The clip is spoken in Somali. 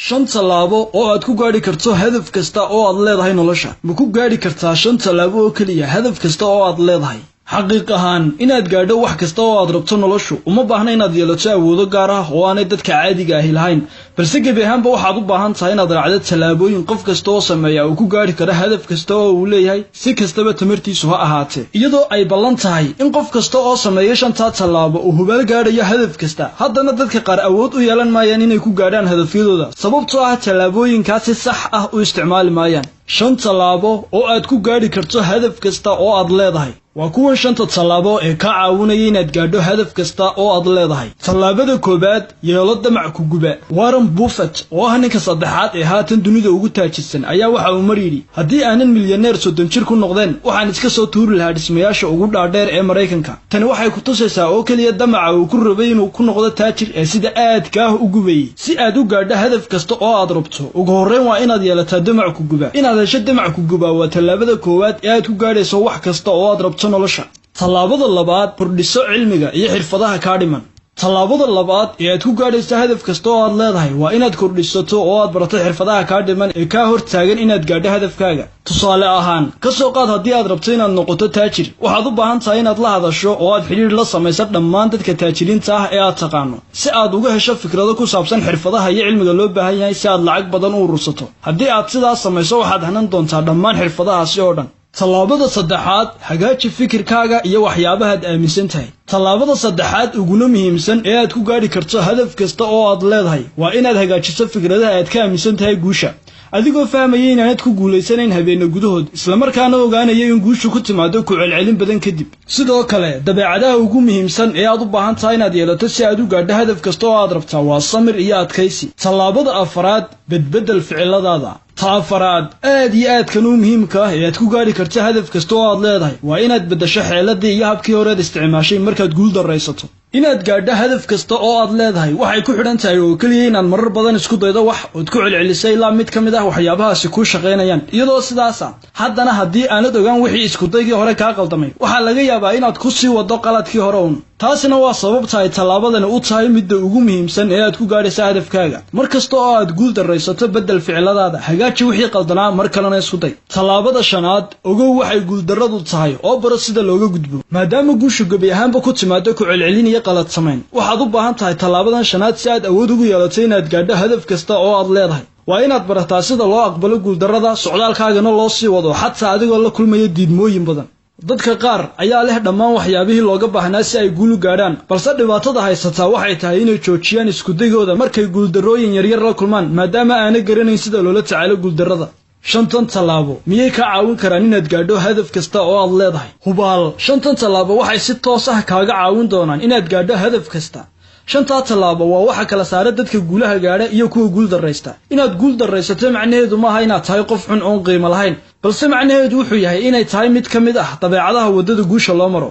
Shan tallaabo oo aad ku gaadhi karto hadaf kasta oo aad leedahay nolosha. Ma ku gaadhi kartaa shan tallaabo oo keliya hadaf kasta oo aad leedahay? Xaqiiq ahaan, inaad gaadho wax kasta oo aad rabto noloshu uma baahna inaad yeelato awoodo gaar ah oo aanay dadka caadiga ahi lahayn, balse gebi ahaanba waxaad u baahan tahay inaad raacdo tallaabooyin qof kasta oo sameeya uu ku gaadhi karo hadaf kasta oo uu leeyahay, si kastaba tamartiisu ha ahaatee. Iyadoo ay ballan tahay in qof kasta oo sameeya shantaa tallaabo uu hubaal gaadhayo hadaf kasta, haddana dadka qaar awood u yeelan maayaan inay ku gaadhaan hadafyadooda, sababtoo ah tallaabooyinkaas si sax ah u isticmaali maayaan. Shan tallaabo oo aad ku gaadhi karto hadaf kasta oo aad leedahay. Waa kuwan shanta tallaabo ee kaa caawinaya inaad gaadho hadaf kasta oo aad leedahay. Tallaabada koowaad, yeelo damac ku guba. Warren Buffett, oo ah ninka saddexaad ee haatan dunida ugu taajirsan, ayaa waxa uu mar yidhi: "Haddii aanan milyaneer 30 jir ku noqdeen, waxaan iska soo tuuri lahaa dhismayaasha ugu dhaadheer ee Maraykanka." Tani waxay ku tusaysaa oo keliya damaca uu ku rabay inuu ku noqdo taajir ee sida aadka ah u gubayey. Si aad u gaadho hadaf kasta oo aad rabto, ugu horreyn waa inaad yeelataa damac ku guba. Inaad hesho damac ku guba waa tallaabada koowaad ee aad ku gaadhayso wax kasta oo aad rabto nolosha. Tallaabada labaad, kordhiso cilmiga iyo xirfadaha kaa dhiman. Tallaabada labaad ee aad ku gaadhayso hadaf kasta oo aad leedahay waa inaad kordhisato oo aad barato xirfadaha kaa dhiman ee kaa hor taagan inaad gaadho hadafkaaga. Tusaale ahaan, ka soo qaad haddii aad rabto inaad noqoto taajir, waxaad u baahan tahay inaad la hadasho oo aad xidhiidh la samayso dhammaan dadka taajiriinta ah ee aad taqaano, si aad uga hesho fikrado ku saabsan xirfadaha iyo cilmiga loo baahan yahay si aad lacag badan u urursato. Haddii aad sidaas samayso, waxaad hanan doontaa dhammaan xirfadahaasi oo dhan. Tallaabada saddexaad, hagaaji fikirkaaga iyo waxyaabahaad aaminsan tahay. Tallaabada saddexaad uguna muhiimsan ee aad ku gaadhi karto hadaf kasta oo aad leedahay waa inaad hagaajiso fikradaha aad ka aaminsan tahay guusha, adigoo fahmaya inaanad ku guulaysanayn habeenna gudahood, islamarkaana ogaanaya in guushu ku timaado ku celcelin badan kadib. Sidoo kale, dabeecadaha ugu muhiimsan ee aad u baahan tahay inaad yeelato si aad u gaadho hadaf kasta oo aad rabtaa waa samir iyo adkaysi. Tallaabada afaraad, bedbeddel ficiladaada. Ta afaraad aad iyo aadkan u muhiimka ah ee aad ku gaadhi karto hadaf kasta oo aad leedahay waa inaad beddesho xeeladii iyo habkii horeed isticmaashay markaad guul darraysato. Inaad gaadho hadaf kasta oo aad leedahay waxay ku xidhan tahay oo keliya inaad marar badan isku daydo wax ood ku celcelisay ilaa mid ka mid ah waxyaabahaasi kuu shaqaynayaan. Iyadoo sidaasa, haddana haddii aanad ogaan wixii iskudaygii hore kaa qaldamay, waxaa laga yaabaa inaad ku sii waddo qaladkii hore uun. Taasina waa sababta ay tallaabadani u tahay midda ugu muhiimsan ee aad ku gaadhaysa hadafkaaga. Mar kasta oo aad guul darraysato, beddel ficiladaada, hagaaji wixii qaldanaa, mar kalena isku day. Tallaabada shanaad, ogow waxay guuldarradu tahay oo baro sida looga gudbo. Maadaama guushu gebi ahaanba ku timaado ku celcelin iyo qalad samayn, waxaad u baahan tahay tallaabadan shanaad si aad awood ugu yeelato inaad gaadho hadaf kasta oo aad leedahay. Waa inaad barataa sida loo aqbalo guuldarrada, socdaalkaagana loo sii wado xataa adigoo la kulmaya diidmooyin badan. Dadka qaar ayaa leh dhammaan waxyaabihii looga baahnaa si ay guul u gaadhaan, balse dhibaatada haysataa waxay tahay inay joojiyaan iskudaygooda markay guuldarrooyin yaryar la kulmaan, maadaama aanay garanayn sida loola tacaalo guuldarrada. Shantan tallaabo miyay kaa caawin karaan inaad gaadho hadaf kasta oo aad leedahay? Hubaal, shantan tallaabo waxay si toos ah kaaga caawin doonaan inaad gaadho hadaf kasta. Shantaa tallaabo waa waxa kala saara dadka guulaha gaadha iyo kuwa guul darraysta. Inaad guul darraysato macnaheedu maaha inaad tahay qof xun oon qiimo lahayn, balse macnaheedu wuxuu yahay inay tahay mid ka mid ah dabeecadaha waddada guusha loo maro.